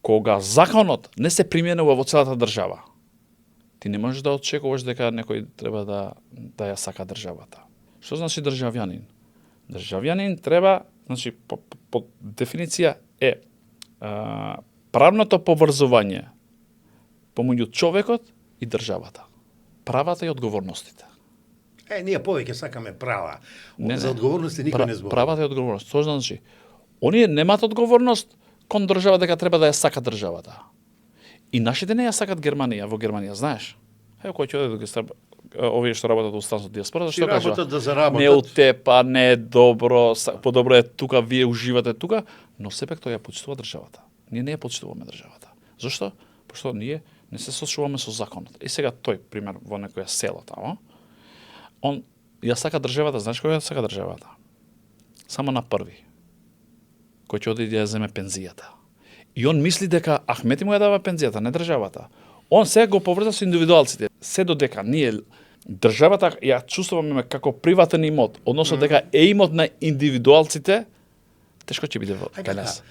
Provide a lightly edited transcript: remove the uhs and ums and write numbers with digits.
кога законот не се применува во целата држава, ти не можеш да очекуваш дека некој треба да ја сака државата. Што значи државјанин? Државјанин треба, значи по дефиниција е правното поврзување помеѓу човекот и државата. Правата и одговорностите. Ние повеќе сакаме права. Не, За одговорности никој не зборува. Правата и одговорност. Тоа значи, оние немаат одговорност кон држава дека треба да ја сака државата. И нашите не ја сакат Германија, во Германија, знаеш? Ево кој ќе оде да овие што работат во странската диаспора, што кажа? Да заработат. Не утепа, не е добро, подобро е тука, вие уживате тука, но сепак тој ја почитува државата. Ние не ја почитуваме државата. Зошто? Пошто ние не се сочуваме со законот. И сега тој, пример, во некоја село тамо, он ја сака државата, знаеш кој ја сака државата? Само на први. Кој ќе оди да ја земе пензијата. И он мисли дека Ахмети му ја дава пензијата, не државата. Он сега го поврза со индивидуалците. Се додека ние државата ја чувствуваме како приватен имот, односно дека е имот на индивидуалците, тешко ќе биде кај нас.